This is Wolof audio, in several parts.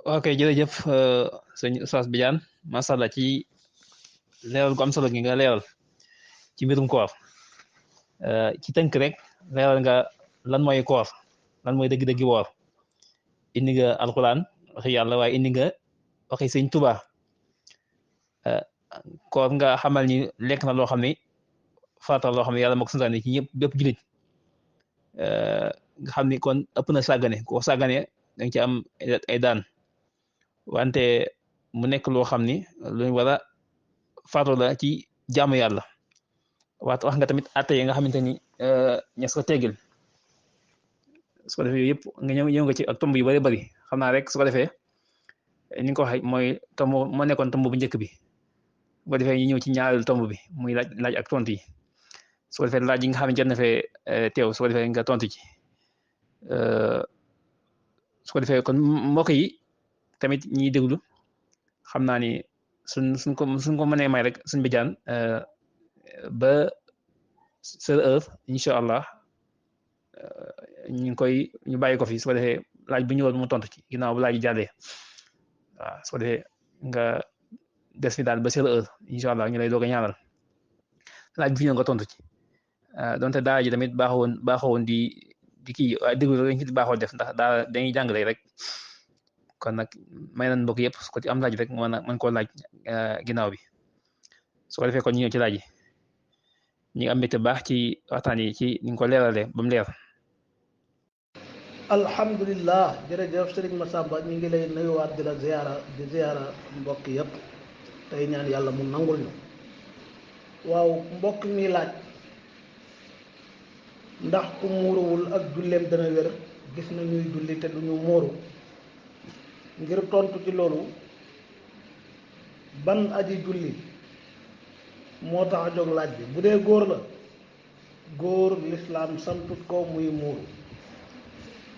ok jërëjëf sëñ Oustaz Badiane macha allah ci leeral gu am solo gi nga leeral ci mbirum koor ci tënk rek leeral nga lan mooy koor lan mooy dëgg-dëggi woor indi nga alquran waxi yàlla waaye indi nga waxi sëñ Tuubaa koor nga xamal ni lekk na loo xam ni farata loo xam ne yàlla moo ko santaane ci ñëpp bépp jullit nga xam ni kon ëpp na sàggane koo sàggane da nga ci am ay daan wante mu nekk loo xam ni luñ war a farata la ci jaamu yàlla wax nga tamit atte yi nga xamante ni ñes ko teggil su ko defee yooyu yëpp nga ñëw nga ci ak tomb yu bari bari xam naa rek su ko defee ni nga ko waxee mooy tomb moo nekkoon tomb bu njëkk bi su ko defee ñu ñëw ci ñaareelu tomb bi muy laaj ak tontu yi su ko defee laaj yi nga xam ne jot na fee teew su ko defee nga tontu ci su ko defee kon mbokk yi tamit ñiy déglu xam naa ni suñ ko mënee may rek suñ Badiane ba seur heure incha allah ñu bàyyi ko fi su ko defee laaj bu ñëwoon mu tontu ci ginnaaw bu laaj yi jàllee waaw su ko defee nga des fi daal ba seur heure incha allah ñu lay doog a ñaanal laaj bi fi ñëw nga tontu ci donte daara ji tamit baaxoon di kii waaye déglu rek ñu ci baaxoo def ndax daara dañuy jàngale rek kon nag may nañ mbokk yëpp su ko ci am laaj rek mën koo laaj ginnaaw bi su ko defee kon ñu ñëw ci laaj yi ñi am mbégte baax ci waxtaan yi ci ni nga ko leeralee ba mu leer. alhamdulilah jërëjëf Serigne Massamba ñu ngi lay nuyuwaat di la ziyaara mbokk yëpp tey ñaan yàlla mu nangul ñu waaw mbokk mi laaj ndax ku muuruwul ak julleem dana wér gis na ñuy julli te duñu muuru ngir tontu ci loolu ban aji julli moo tax a jóg laaj bi bu dee góor la góor lislaam santut ko muy muuru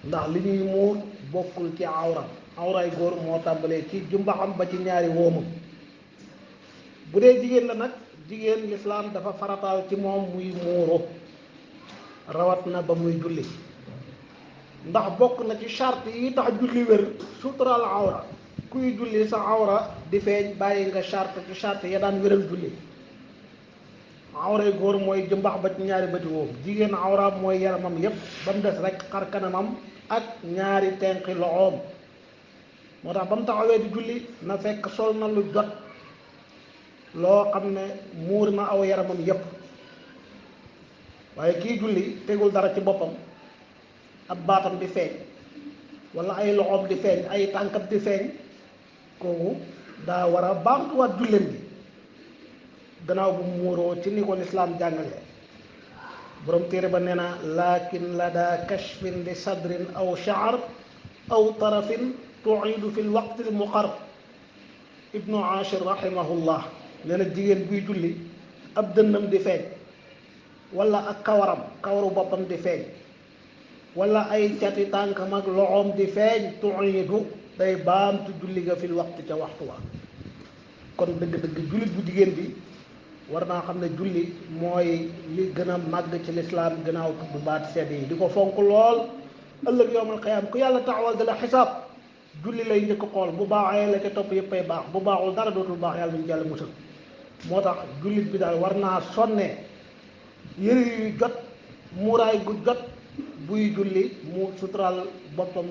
ndax li ñuy muur bokkul ci awraay góor moo tàmbalee ci jumbaxam ba ci ñaari wóomam bu dee jigéen la nag jigéen lislaam dafa farataal ci moom muy muuru rawat na ba muy julli ndax bokk na ci charte yi tax julli wér suturaal awra kuy julli sa awra di feeñ bàyyi nga charte ci charte ya daan wéral julli awray góor mooy jëmbax ba ci ñaari bëti woom jigéen awra mooy yaramam yépp ba mu des rek xar kanamam ak ñaari tenqi loxoom moo tax ba mu taxawee di julli na fekk sol na lu jot loo xam ne muur na aw yaramam yépp waaye kii julli tegul dara ci boppam ab baatam di feeñ wala ay loxoom di feeñ ay tànkam di feeñ kooku daa war a baamtuwaat julleen bi gannaaw bu muuroo ci ni ko lislaam jàngale borom téere ba nee na lakin la daa kashfin li sadrin aw shaar aw tarafin tuidu fi lwaqti l muqar ibnu ashir rahimahullah nee na jigéen buy julli ab dënnam di feeñ wala ak kawaru boppam di feeñ wala ay cati tànkam ak loxoom di feeñ tuidu day baamtu julli ga fil waxtu ca waxtu wa kon dëgg-dëgg jullit bu jigéen bi war naa xam ne julli mooy li gën a màgg ci lislaam gannaaw tudd baat sedd yi di ko fonk lool ëllëg yowmal qiyaam ku yàlla taxawal da la xisaab julli lay njëkk xool bu baaxee la ca topp yëppay baax bu baaxul dara dootul baax yàlla ñu jàll musal moo tax jullit bi daal war naa sonne yëre yu jot muuraay gu jot buy julli mu suturaal boppam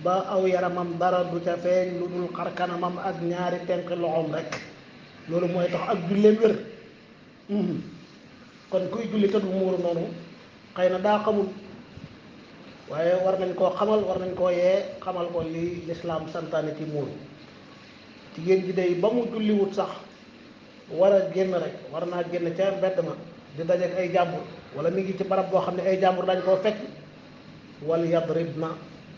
ba aw yaramam dara du ca feeñ lu dul xar kanamam ak ñaari tenk loxoom rek loolu mooy tax ak julleem wér kon kuy julli te du muuru noonu xëy na daa xamul waaye war nañ koo xamal war nañ koo yee xamal ko li lislaam santaane ci muuru jigéen ji day ba mu julliwut sax war a génn rek war naa génn ca mbedd ma di dajeek ay jàmbur wala mi ngi ci barab boo xam ne ay jàmbur dañ koo fekk wal yadribna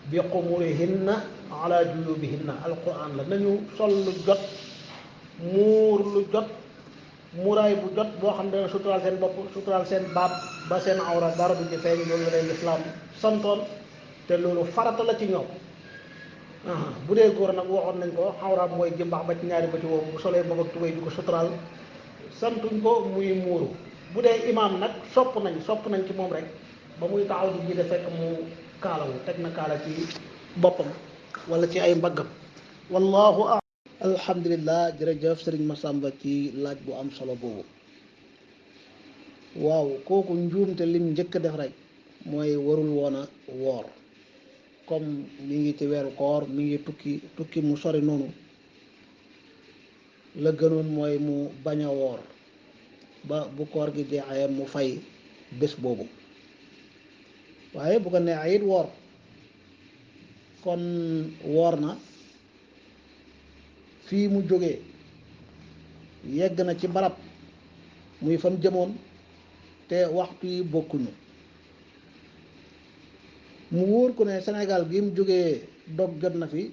bi xumurihinna ala juyubihinna alquran la nañu sol lu jot muur lu jot muuraay bu jot boo xam ne suturaal seen bopp suturaal seen baat ba seen awra dara du ci feeñ loolu la leen lislaam santoon te loolu farata la ci ñoom bu dee góor nag waxoon nañ ko awraam mooy jëmbax ba ci ñaari ba ci woowu bu solee boog ak tubéy di ko suturaal santuñ ko muy muuru bu dee imaam nag sopp nañ ci moom rek ba muy taxaw di jiite fekk mu kaalawu teg na kaala ci boppam wala ci ay mbaggam wallahu a'lam. alhamdulillah jërëjëf sëriñ Massamba ci laaj bu am solo boobu. waaw kooku njuumte lim njëkk a def rek mooy warul woon a woor comme mi ngi ci weeru koor mi ngi tukki mu sori noonu la gënoon mooy mu bañ a woor ba bu koor gi jeexee mu fay bés boobu waaye bu ko neexee it woor kon woor na fii mu jógee yegg na ci barab muy fam jëmoon te waxtu yi bokkuñu mu wóor ko ne Sénégal gi mu jógee dog jot na fi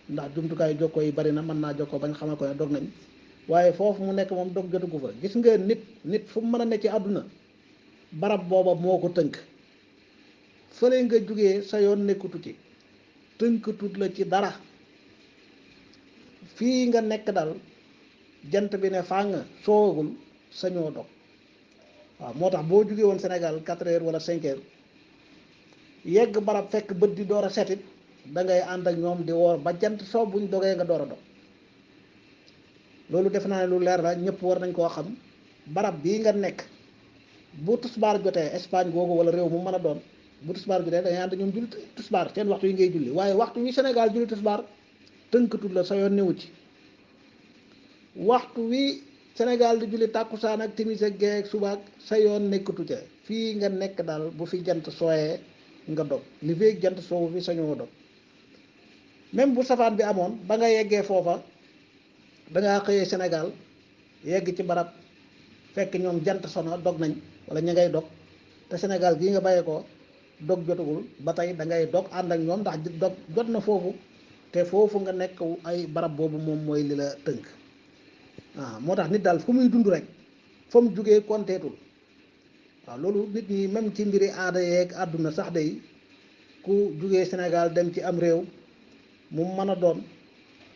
ndax jumtukaay jokkoo yi bari na mën naa jokkoo bañ xamal ko ne dog nañ waaye foofu mu nekk moom dog jotugu fa gis nga nit fu mu mën a ne ci àdduna barab booba moo ko tënk fële nga jógee sa yoon nekkutu ci tënkatut la ci dara fii nga nekk dal jant bi ne faa nga soowagul sañoo dog waaw moo tax boo jógee woon Sénégal 4 heures wala 5 heures yegg barab fekk bët di door a setit da ngay ànd ak ñoom di woor ba jant soo buñ dogee nga door a dog loolu def naa ne lu leer la ñëpp war nañ koo xam barab bii nga nekk bu tusbaar jotee Espagne googu wala réew mu mën a doon bu tusbaar jotee da ngay ànd ak ñoom julli tusbaar seen waxtu yi ngay julli waaye waxtu wi Sénégal julli tusbaar tënkatul la sa yoon newu ci waxtu wi Sénégal di julli tàkkusaan ak timis ak gee ak subaak sa yoon nekkatu ca fii nga nekk daal bu fi jant sooyee nga dog li feeg jant soowu fi sañoo dog même bu safaan bi amoon ba nga yeggee foofa dangaa xëyee Sénégal yegg ci barab fekk ñoom jant sono dog nañ wala ña ngay dog te Sénégal gii nga bàyyee ko dog jotagul ba tey da ngay dog ànd ak ñoom ndax dog jot na foofu te foofu nga nekk ay barab boobu moom mooy li la tënk waaw moo tax nit daal fu muy dund rek fa mu jugee konteetul waaw loolu nit ñi même ci mbiri aada yeeg àdduna sax day ku jugee Sénégal dem ci am réew mu mën a doon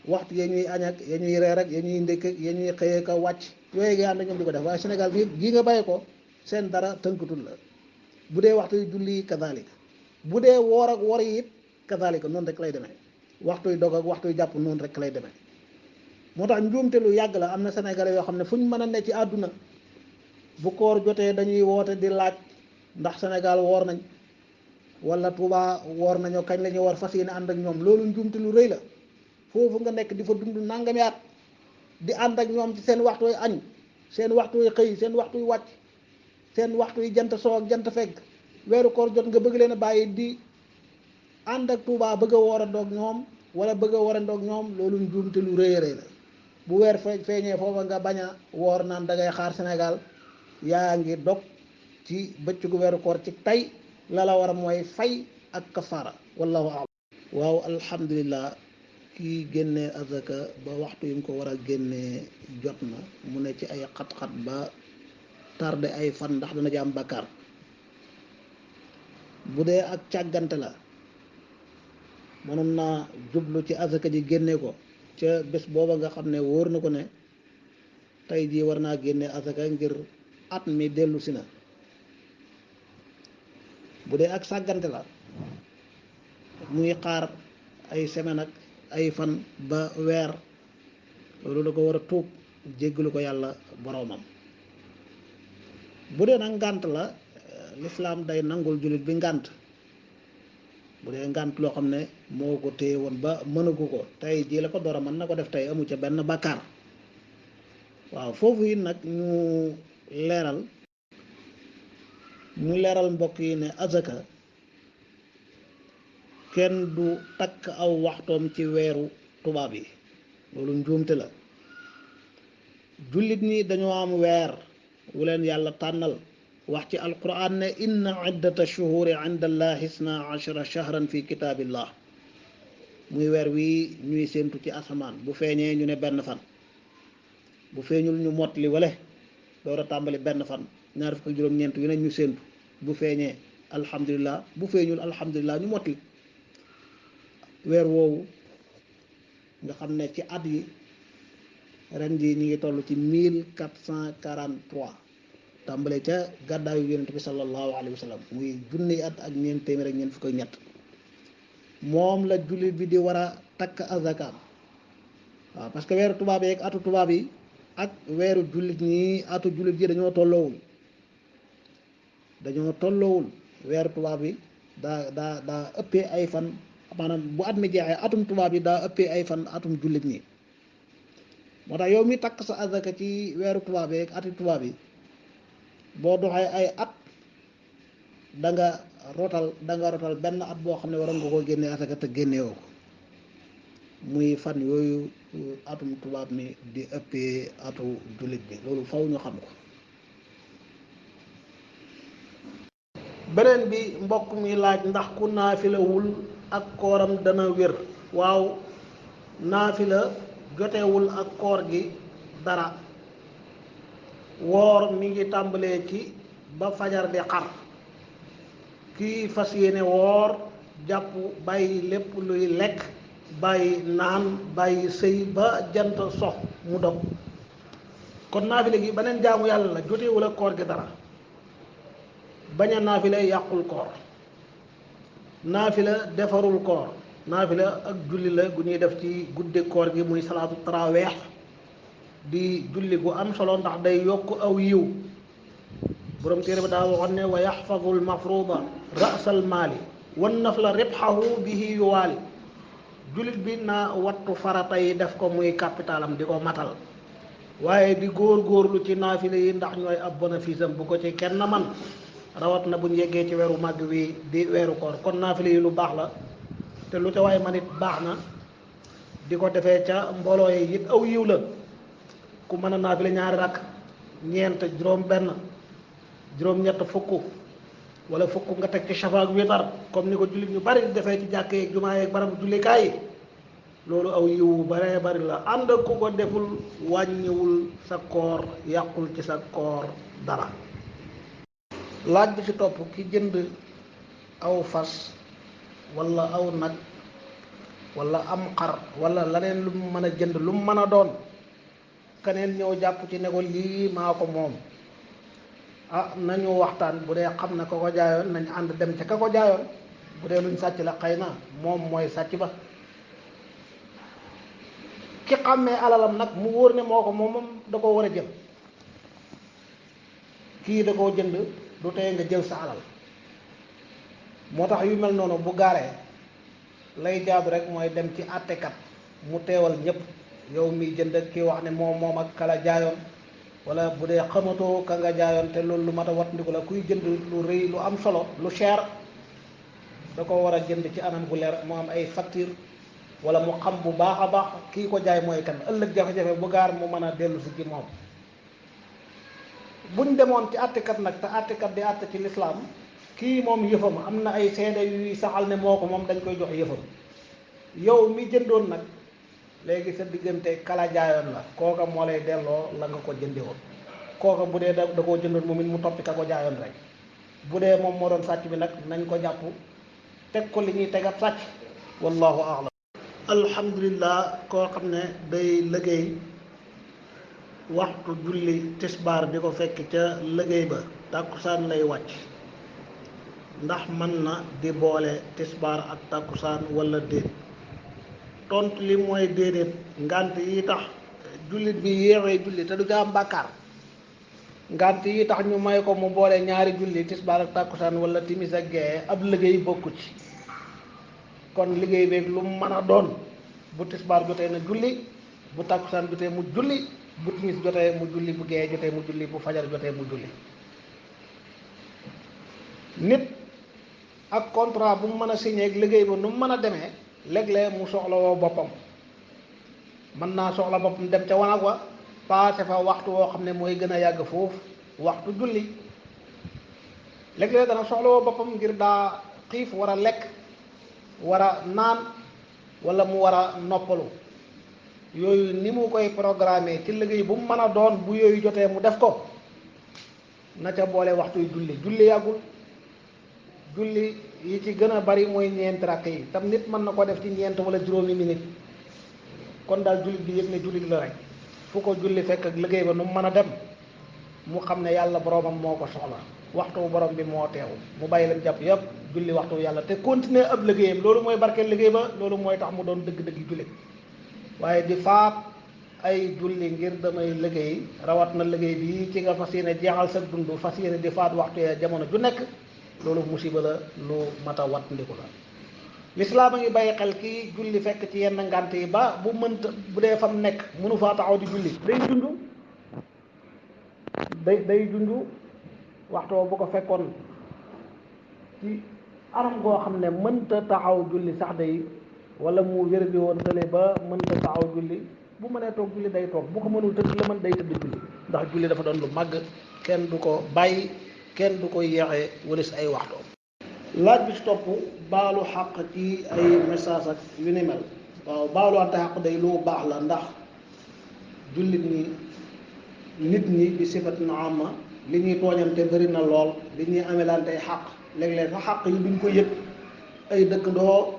waxtu ya ñuy añ ak ya ñuy reer ak ya ñuy ndékk ak ya ñuy xëyee ka wàcc yooyu nga ànd ñoom di ko def waaye Sénégal gii nga bàyyi ko seen dara tënkatul la bu dee waxtu yu julli kazalika bu dee woor ak wor yi it kazalika noonu rek lay demee waxtu yu dog ak waxtu yu jàpp noonu rek lay demee moo tax njuumte lu yàgg la am na sénégalais yoo xam ne fu ñu mën a ne ci àdduna bu koor jotee dañuy woote di laaj ndax Sénégal woor nañ wala Touba woor nañoo kañ la ñuy war fas yéene ànd ak ñoom loolu njuumte lu rëy la foofu nga nekk di fa dund nangami at di ànd ak ñoom ci seen waxtu yu añ seen waxtu yu xëy seen waxtu yu wàcc seen waxtu yu jant soo ak jant fekk weeru koor jot nga bëgg leen a bàyyi di ànd ak Touba bëgg a woor a ndoog ñoom wala bëgg a woor a ndoog ñoom loolu njuumte lu rëy a rëy la bu weer feeñee foofa nga bañ a woor naan da ngay xaar Sénégal yaa ngi dog ci bëccëgu weeru koor ci tey la la war a mooy fay ak kafaara wallahu a'lam. waaw alhamdulillah kii génnee azaka ba waxtu yi mu ko war a génnee jot na mu ne ci ay xat-xat ba tardé ay fan ndax dana ci am bakkaar bu dee ak càggante la mënoon naa jublu ci azaka ji génne ko ca bés booba nga xam ne wóor na ko ne tey jii war naa génne azaka ngir at mi dellu si na bu dee ak sàggante la muy xaar ay semaine ak ay fan ba weer loolu da ko war a tuub jéggalu ko yàlla boroomam bu dee nag ngànt la lislaam day nangul jullit bi ngànt bu dee ngànt loo xam ne moo ko téye woon ba mënagu ko tey jii la ko door a mën na ko def tey amu ca benn bàkkaar waaw foofu yi nag ñu leeral mbokk yi ne azaka kenn du takk aw waxtoom ci weeru tubaab yi loolu njuumte la jullit ñi dañoo am weer wu leen yàlla tànnal wax ci alquran ne inna iddata shuhuri inda allahi isna ashara shahran fi kitaabillah muy weer wi ñuy séentu ci asamaan bu feeñee ñu ne benn fan bu feeñul ñu mottali wale door a tàmbali benn fan ñaar fukk ak juróom-ñeent yu ne ñu séentu bu feeñee alhamdulillah bu feeñul alhamdulillah ñu mottali weer woowu nga xam ne ci at yi ren ji ñu ngi toll ci 1443 tàmbale ca gàddaayu yonent bi sallallahu alayhi wa sallam muy junni at ak ñeent téeméer ak ñeent fukk ak ñett moom la jullit bi di war a takk azakaam waaw parce que weeru tubaab yi ak atu tubaab yi ak weeru jullit ñi atu jullit yi dañoo tolloowul weeru tubaab yi daa ëppee ay fan maanaam bu at mi jeexee atum tubaab yi daa ëppee ay fan atum jullit ñi moo tax yow mi takk sa azaka ci weeru tubaab yi ak ati tubaab yi boo doxee ay at da nga rotal benn at boo xam ne waroon nga koo génnee azaka te génnewoo ko muy fan yooyu atum tubaab mi di ëppee atu jullit bi loolu faw ñu xam ko. beneen bi mbokk mi laaj ndax ku naafilawul ak kooram dana wér. waaw, naafila jotewul ak koor gi dara. woor mi ngi tàmbalee ci ba fajar di xar. kii fas yéene woor jàpp bàyyi lépp luy lekk, bàyyi naan, bàyyi sëy ba jant sox mu dog. kon naafila gi beneen jaamu yàlla la, jotewul ak koor gi dara. bañ a naafila yàqul koor, naafila defarul koor. naafila ak julli la gu ñuy def ci guddi koor gi muy salaatu taraweex, di julli gu am solo ndax day yokk aw yiw. borom téere ba daa waxoon ne wa yaxfadul mafruda rasal maali wan nafla ribxahu bihi yuwaali. jullit bi na wattu farata yi def ko muy capitalam di ko matal, waaye di góor-góorlu ci naafila yi ndax ñooy ab bénéfice am bu ko ci kenn man, rawat na bu ñu yeggee ci weeru màgg wi di weeru koor. kon naafila yi lu baax la, te lu ca waay man it baax na, di ko defee ca mbooloo yi it aw yiw la. ku mën a naafila ñaari rakk, ñeent, juróom benn, juróom ñett, fukk, wala fukk nga teg ci shafa ak witar comme ni ko jullit ñu bari di defee ci jàkkee yeeg jumaa yeeg barabu jullikaay yi, loolu aw yiw baree bari la. ànd ku ko deful wàññiwul sa koor, yàqul ci sa koor dara. laaj bi ci topp, ki jënd aw fas wala aw nag wala am xar wala leneen lu mu mën a jënd lu mu mën a doon, keneen ñëw jàpp ci ne ko lii maa ko moom. nañu waxtaan, bu dee xam na ka ko jaayoon nañ ànd dem ca ka ko jaayoon. bu dee luñ sàcc la xëy na moom mooy sàcc ba. ki xàmmee alalam nag mu wóor ne moo ko moom da koo war a jël. kii da koo jënd du tey nga jël sa alal. moo tax yu mel noonu bu gaaree lay jaadu rek mooy dem ci àttekat mu teewal ñëpp, yow miy jënd ak kii wax ne moom ak kala jaayoon, wala bu dee xamatoo ka nga jaayoon te loolu lu mat a wat ndiku la. kuy jënd lu rëy lu am solo lu cher da ko war a jënd ci anam gu leer, mu am ay facture wala mu xam bu baax a baax kii ko jaay mooy kan, ëllëg jafe-jafe bu gaar mu mën a dellu si ci moom. buñ demoon ci àttekat nag, te àttekat di àtte ci lislaam, kii moom yëfam am na ay seede yuy saxal ne moo ko moom, dañ koy jox yëfam. yow mi jëndoon nag léegi sa diggante kala jaayoon la, kooka moo lay delloo la nga ko jënde woon. kooka bu dee da koo jëndoon moom it mu toppi ka ko jaayoon rek. bu dee moom moo doon sàcc bi nag nañ ko jàpp teg ko li ñuy tegat sàcc. wallahu a'lam. alhamdulillah, koo xam ne day liggéey waxtu julli tisbaar di ko fekk ca liggéey ba tàkkusaan lay wàcc, ndax mën na di boole tisbaar ak tàkkusaan wala déet? tontu li mooy déedéet. ngant yi tax jullit bi yéexee julli te du ca am bàkkaar, ngant yi tax ñu may ko mu boole ñaari julli tisbaar ak tàkkusaan wala timis ak gee, ab liggéey bokku ci. kon liggéey beeg lu mu mën a doon, bu tisbaar jotee na julli, bu tàkkusaan jotee mu julli, bu timis jotee mu julli, bu gee jotee mu julli, bu fajar jotee mu julli. nit ak contrat bu mu mën a signé ak liggéey ba nu mu mën a demee, léeg-léeg mu soxla woo boppam. mën naa soxla boppam dem ca wanag wa paase fa waxtu woo xam ne mooy gën a yàgg foofu waxtu julli. léeg-léeg dana soxla woo boppam ngir daa xiif war a lekk, war a naan, wala mu war a noppalu. yooyu ni mu koy programmer ci liggéey bu mu mën a doon, bu yooyu jotee mu def ko, na ca boole waxtuy julli. julli yàggul, julli yi ci gën a bari mooy ñeenti rakk yi, tam nit mën na ko def ci ñeent wala juróomi minute. kon daal jullit bi yëg ne jullit la rek, fu ko julli fekk ak liggéey ba nu mu mën a dem, mu xam ne yàlla boromam moo ko soxla, waxtu borom bi moo teew, mu bàyyi leen jàpp yëpp julli waxtu yàlla te continuer ab liggéeyam. loolu mooy barkeel liggéey ba, loolu mooy tax mu doon dëgg-dëgg jullit. waaye di faat ay julli ngir damay liggéey rawat na liggéey bi ci nga fas yéene jeexal sa dund fas yéene di faat waxtu ya jamono ju nekk loolu musiba la lu mat a wat ndiku la lislaam a ngi bàyyi xel kii julli fekk ci yenn ngànt yi ba bu mënta bu dee fam nekk mënu faa taxaw di julli day dund waxtu bu ko fekkoon ci anam goo xam ne mënta taxaw julli sax day wala mu wér bi woon tële ba mënta taxaw julli bu mënee toog julli day toog bu ko mënul tëdd la mën day tëdd julli ndax julli dafa doon lu màgg kenn du ko bàyyi kenn du ko yeexee walis ay waxtu laaj bi ci topp baalu xaq ci ay message ak yu ni mel waaw baalu ante xaq day lu baax la ndax jullit ñi nit ñi bi sifatin amma li ñuy tooñante bëri na lool li ñuy amelante ay xaq léeg-léeg sax xaq yi duñ ko yëg ay dëkkandoo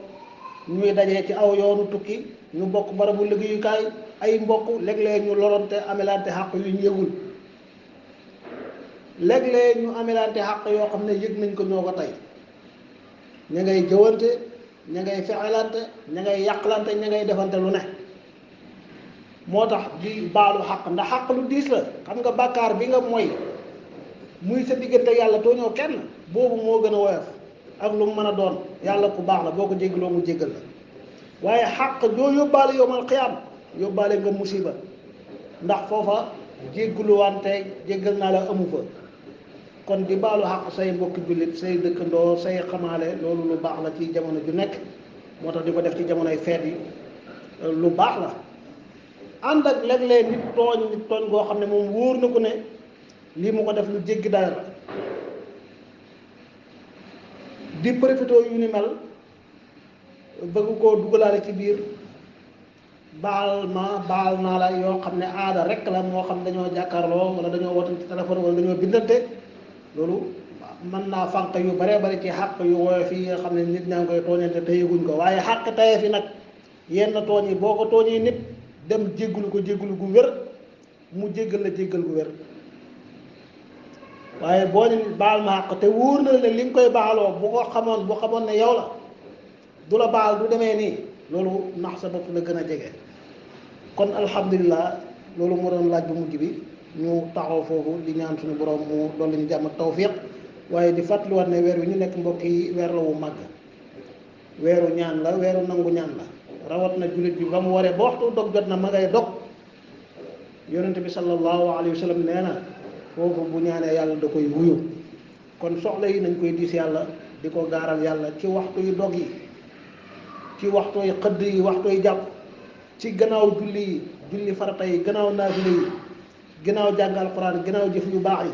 ñuy dajee ci aw yoonu tukki ñu bokk barabu liggéeyukaay ay mbokk léeg-léeg ñu lorante amelante xaq yu ñu yëgul léeg-léeg ñu amelante xaq yoo xam ne yëg nañ ko ñoo ko tey ña ngay jëwante ña ngay fexelante ña ngay yàqlante ña ngay defante lu ne moo tax di baalu xaq ndax xaq lu diis la xam nga bàkkaar bi nga mooy muy sa diggante yàlla tooñoo kenn boobu moo gën a woyof ak lu mu mën a doon yàlla ku baax la boo ko jéggaloo mu jéggal la waaye xaq joo yóbbaale yowmal xiyaam yóbbaale nga musiba ndax foofa jéggaluwante jéggal naa la amu fa kon di baalu xaq say mbokki jullit say dëkkandoo say xamaale loolu lu baax la ci jamono ju nekk moo tax di ko def ci jamonoy feet yi lu baax la ànd ak léeg-léeg nit tooñ goo xam ne moom wóor na ko ne lii mu ko def lu jéggi dayo la di profité yu ni mel bëgg koo dugalaale ci biir baal naa la yoo xam ne aada rek la moo xam dañoo jàkkaarloo wala dañoo woote ci téléphone wala dañoo bindante loolu mën naa fànq yu bare bari ci xàq yu woyof yi nga xam ne nit ñaa ngi koy tooñante te yëguñ ko waaye xàq taye fi nag yenn tooñ yi boo ko tooñee nit dem jéggalu ko jéggalu gu wér mu jéggal la jéggal gu wér waaye boo ne baal ma xàq te wóor na ne li nga koy baaloo bu xamoon ne yow la du la baal du demee nii loolu nax sa bopp la gën a jege kon alhamdulilah loolu moo doon laaj bu mujj bi ñu taxaw foofu di ñaan suñu borom mu dolli ñu jàmm ak tawfiq waaye di fàttaliwaat ne weer wi ñu nekk mbokk yi weer la wu màgg weeru ñaan la weeru nangu ñaan la rawat na jullit bi ba mu waree ba waxtu dog jot na ma ngay dog yonente bi sallallahu alayhi wa sallam nee na foofu bu ñaanee yàlla da koy wuyu kon soxla yi nañ koy diis yàlla di ko gaaral yàlla ci waxtu yu dog yi ci waxtu yu xëdd yi waxtu yu jàpp ci gannaaw julli yi julli farata yi gannaaw naafile yi gannaaw jàng alquran gannaaw jëf yu baax yi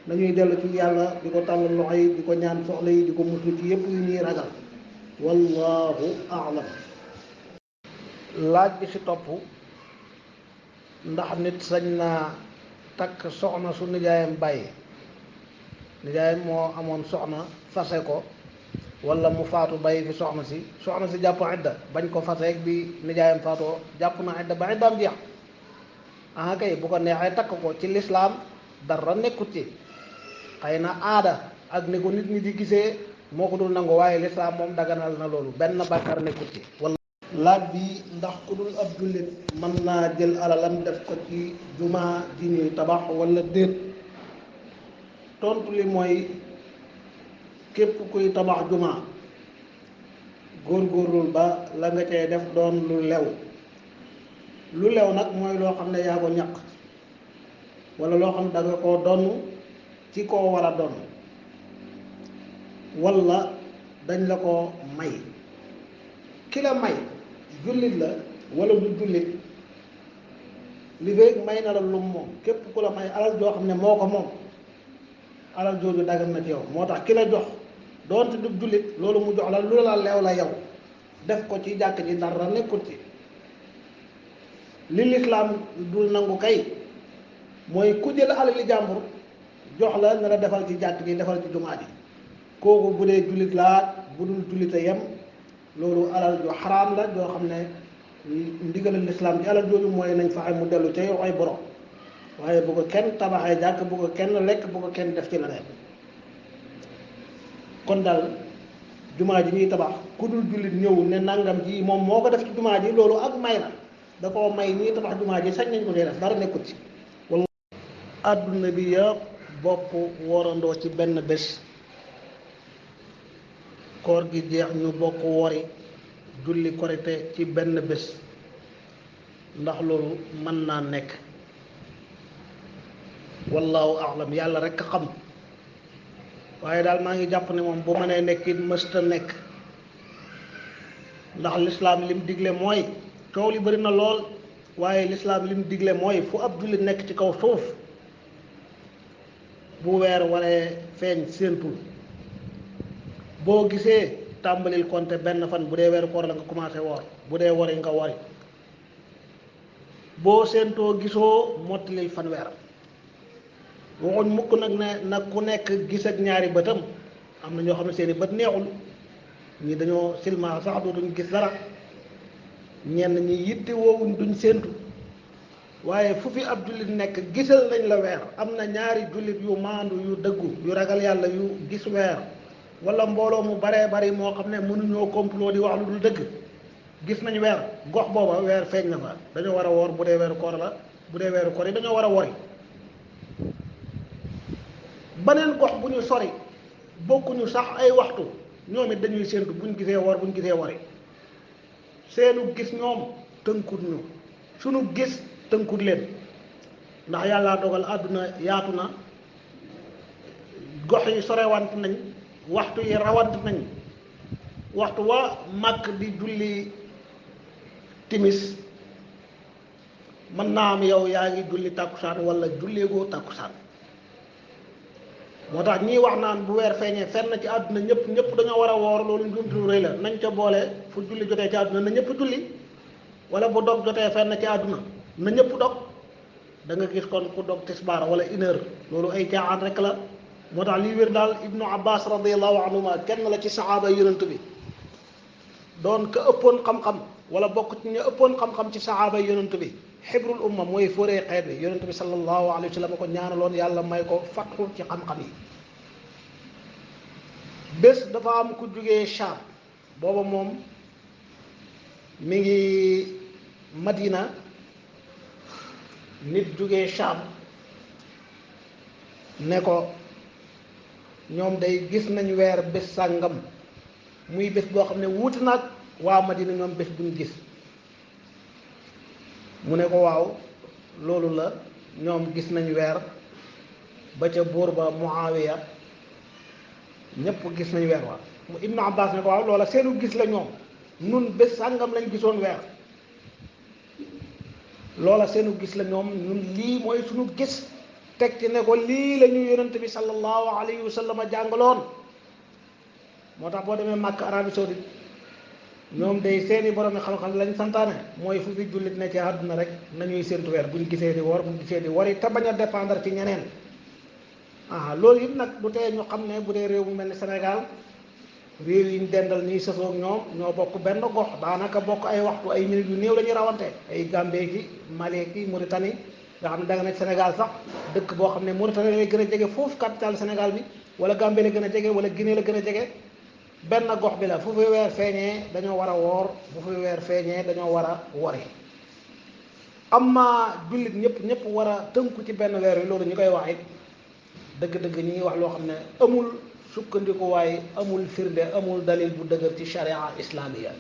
nañuy dellu ci yàlla di ko tàllal loxo yi di ko ñaan soxla yi di ko muslu ci yépp yu ñuy ragal wallahu a'lam laaj bi ci topp ndax nit sañ naa takk soxna su nijaayam bàyyi nijaayam moo amoon soxna fase ko wala mu faatu bàyyi fi soxna si jàpp idda bañ ko faseeg bi nijaayam faatoo jàpp na idda ba iddaam jeex ah kay bu ko neexee takk ko ci lislaam dara nekkut ci xëy na aada ak ni ko nit ñi di gisee moo ko dul nangu waaye lislaam moom daganal na loolu benn bàkkaar nekkut ci wala laaj bi ndax ku dul ab jullit mën naa jël alalam def ko ci jumaa ji ñuy tabax wala déet tontu li mooy képp kuy tabax jumaa góorgóorlul ba la nga cay def doon lu lew nag mooy loo xam ne yaa ko ñaq wala loo xam ne da nga koo donn ci koo war a donn wala dañ la ko may ki la may jullit la wala du jullit li fekk may na la lu moom képp ku la may alal joo xam ne moo ko moom alal jooju dagal na ci yow moo tax ki la jox doonte du jullit loolu mu jox la lu la leew la yow def ko ci jàkk ji dara nekkul ci li lislaam dul nangu kay mooy ku jël alali jàmbur jox la ne la defal ci jàkk ji defal ci jumaa ji kooku bu dee jullit laa bu dul jullite yem loolu alal ju xaraam la joo xam ne ndigalal lislaam ci alal jooju mooy nañ fexe mu dellu ca yow ay borom waaye bu ko kenn tabaxee jàkk bu ko kenn lekk bu ko kenn def ci leneen kon daal jumaa ji ñuy tabax ku dul jullit ñëw ne nangam ji moom moo ko def ci jumaa ji loolu ak may la da koo may ñii tabax jumaa ji sañ nañ ko dee def dara nekkut ci walla àdduna bi yëpp bokk worandoo ci benn bés koor gi jeex ñu bokk wori julli korite ci benn bés ndax loolu mën naa nekk wallaahu a'lam yàlla rekk xam waaye daal maa ngi jàpp ne moom bu mënee nekk it mësta nekk ndax lislaam lim digle mooy coow li bari na lool waaye lislaam lim digle mooy fu ab jullit nekk ci kaw suuf bu weer waree feeñ séentul boo gisee tàmbalil compter benn fan bu dee weeru koor la nga commencé woor bu dee wori nga wori boo séentoo gisoo mottalil fanweer waxuñ mukk nag ne nag ku nekk gis ak ñaari bëtam am na ñoo xam ne seeni bët neexul ñi dañoo silma sax duñ gis dara ñenn ñi yitte woowuñ duñ séentu waaye fu fi ab jullit nekk gisal nañ la weer am na ñaari jullit yu maandu yu dëggu yu ragal yàlla yu gis weer wala mbooloo mu baree bari moo xam ne mënuñoo complot di wax lu dul dëgg gis nañ weer gox booba weer feeñ na fa dañoo war a woor bu dee weeru koor la bu dee weeru koor yi dañoo war a wori beneen gox bu ñu sori bokkuñu sax ay waxtu ñoom it dañuy séentu buñ gisee woor buñ gisee wori seenu gis ñoom tënkut ñu sunu gis tënkut leen ndax yàlla dogal àdduna yaatu na gox yi sorewant nañ waxtu yi rawant nañ waxtu wa màkk di julli timis mën naa am yow yaa ngi julli tàkkusaan wala julleegoo tàkkusaan moo tax ñii wax naan bu weer feeñee fenn ci àdduna ñëpp dañoo war a woor loolu njumti lu rëy la nañ ca boole fu julli jotee ci àdduna na ñëpp julli wala bu dog jotee fenn ci àdduna na ñëpp dog da nga gis kon ku dog tisbaar wala une heure loolu ay caaxaan rek la moo tax lii wér daal ibnu abbas radiallahu anhuma kenn la ci saxaaba yonent bi doon ka ëppoon xam-xam wala bokk ci ñu ëppoon xam-xam ci saxaaba yonent bi xibrul umma mooy fóoree xeet bi yonent bi sallallahu alayhi wa sallam ko ñaanaloon yàlla may ko fatxu ci xam-xam yi bés dafa am ku jugee Shaam booba moom mi ngi Madina nit jugee Shaam ne ko ñoom day gis nañ weer bés sàngam muy bés boo xam ne wuuti nag waa Madina ñoom bés buñ gis mu ne ko waaw loolu la ñoom gis nañ weer ba ca buur ba Muawiya ñëpp gis nañ weer waa mu Ibnu Abbas ne ko waaw loola seenu gis la ñoom nun bés sàngam lañ gisoon weer loola seenu gis la ñoom nun lii mooy suñu gis teg ci ne ko lii la ñu yonent bi sallallahu alayhi wa sallam jàngaloon moo tax boo demee Màkk Arabie Saoudite ñoom day seeni borom xam-xam lañ santaane mooy fu fi jullit ne ci àdduna rek nañuy séntu weer buñ gisee di wor buñ gisee di wari te bañ a dépendre ci ñeneen loolu it nag du tee ñu xam ne bu dee réew mu mel ni Sénégal réew yi ñu dendal nii sësoog ñoom ñoo bokk benn gox daanaka bokk ay waxtu ay minutes yu néew la ñuy rawante ay Gambie ki Mali ki Mauritanie nga xam ne da nga nekk Sénégal sax dëkk boo xam ne Mauritanie lay gën a jege foofu capitale Sénégal bi wala Gambie la gën a jege wala Guinée la gën a jege benn gox bi la fu fi weer feeñee dañoo war a woor bu fi weer feeñee dañoo war a wori amma jullit ñëpp war a tënku ci benn weer wi loolu ñu koy wax it dëgg-dëgg ñi ngi wax loo xam ne amul sukkandiku waaye amul firnde amul dalil bu dëgër ci sharia islamiya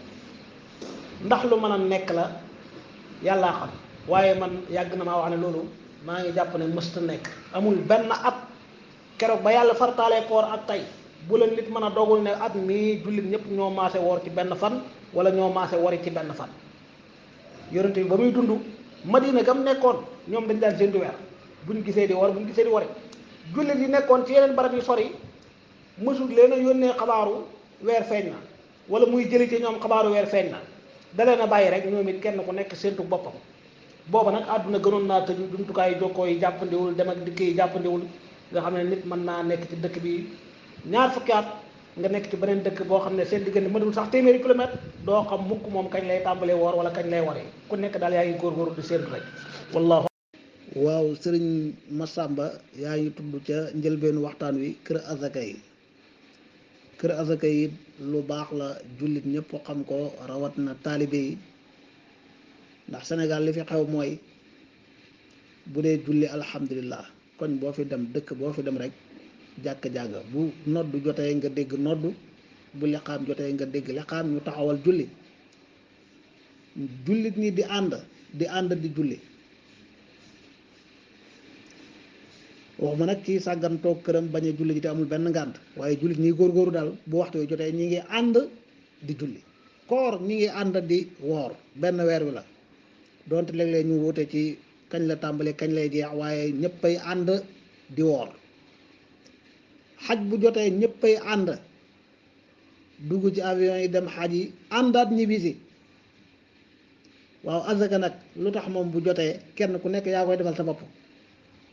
ndax lu mën a nekk la yàllaa xam waaye man yàgg na maa wax ne loolu maa ngi jàpp ne mësta nekk amul benn at keroog ba yàlla fartaalee koor ak tey bu la nit mën a dogul ne at mii jullit ñëpp ñoo maase woor ci benn fan wala ñoo maase wori ci benn fan yonent bi ba muy dund Madina gam nekkoon ñoom dañ daan séntu weer buñ gisee di wor buñ gisee di wori jullit yi nekkoon ci yeneen barab yu sori mësul leen a yónnee xabaaru weer feeñ na wala muy jëli ci ñoom xabaaru weer feeñ na da leen a bàyyi rek ñoom it kenn ku nekk séntu boppam booba nag àdduna gënoon naa tëju jumtukaay jokkoo yi jàppandiwul dem ak dikk yi jàppandiwul nga xam ne nit mën naa nekk ci dëkk bi ñaar fukki at nga nekk ci beneen dëkk boo xam ne seen diggante mënul sax téeméeri kilomètre doo xam mukk moom kañ lay tàmbalee woor wala kañ lay waree ku nekk daal yaa ngi góorgóorlu di séntu rek wallahu waaw sëriñ Massamba yaa ngi tudd ca njëlbeenu waxtaan wi kër azaka yi lu baax la jullit ñëpp xam ko rawat na taalibe yi ndax Sénégal li fi xew mooy bu dee julli alhamdulillah koñ boo fi dem dëkk boo fi dem rek jàkk jàgga bu noddu jotee nga dégg noddu bu liqaam jotee nga dégg liqaam ñu taxawal julli jullit ñi di ànd di julli waxuma nag kii sàggan toog këram bañ a julli ji te amul benn ngànt waaye jullit ñi góorgóoru daal bu waxtu wi jotee ñi ngi ànd di julli koor ñi ngi ànd di woor benn weer wi la donte léeg-léeg ñu wute ci kañ la tàmbalee kañ lay jeex waaye ñëppay ànd di woor xaj bu jotee ñëppay ànd dugg ci avion yi dem xaj yi àndaat ñibbisi waaw azaka nag lu tax moom bu jotee kenn ku nekk yaa koy defal sa bopp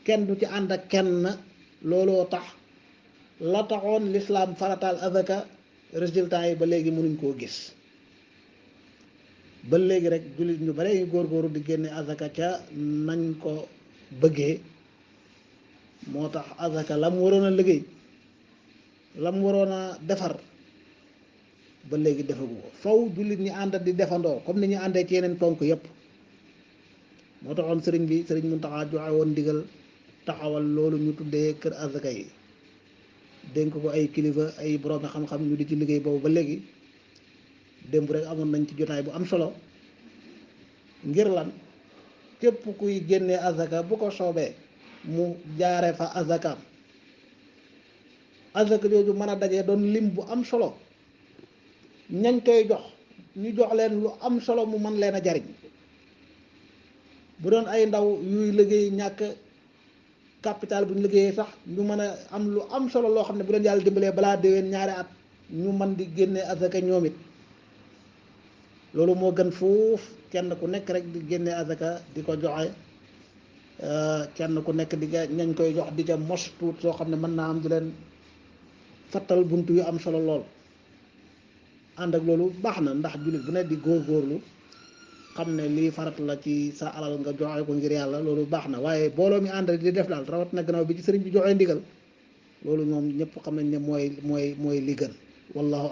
kenn du ci ànd ak kenn looloo tax la taxoon lislaam farataal azaka résultat yi ba léegi mënuñ koo gis ba léegi rek jullit ñu bare yu góorgóoru di génne azaka ca nañ ko bëggee moo tax azaka la mu waroon a liggéey la mu waroon a defar ba léegi defagu ko faw jullit ñi ànd di defandoo comme ni ñu àndee ci yeneen ponk yépp moo taxoon sëriñ Muntaxa joxe woon ndigal taxawal loolu ñu tuddee kër azaka yi dénk ko ay kilifa ay borom xam-xam ñu di ci liggéey boobu ba léegi démb rek amoon nañ ci jotaay bu am solo ngir lan képp kuy génnee azaka bu ko soobee mu jaare fa azakaam azaka jooju mën a dajee doon lim bu am solo ñañ koy jox ñu jox leen lu am solo mu mën leen a jariñ bu doon ay ndaw yuy liggéey ñàkk capital bu ñu liggéeyee sax ñu mën a am lu am solo loo xam ne bu leen yàlla dimbalee balaa déwén ñaari at ñu mën di génnee azaka ñoom it loolu moo gën foofu kenn ku nekk rek di génnee azaka di ko joxe kenn ku nekk di nga ñañ koy jox di ca mos tuut soo xam ne mën naa am di leen fattal buntu yu am solo lool ànd ak loolu baax na ndax jullit bu ne di góorgóorlu xam ne lii farat la ci sa alal nga joxe ko ngir yàlla loolu baax na waaye booloo mi ànd di def daal rawat na gannaaw bi ci sëriñ bi joxee ndigal loolu ñoom ñëpp xam nañ ne mooy li gën wallahu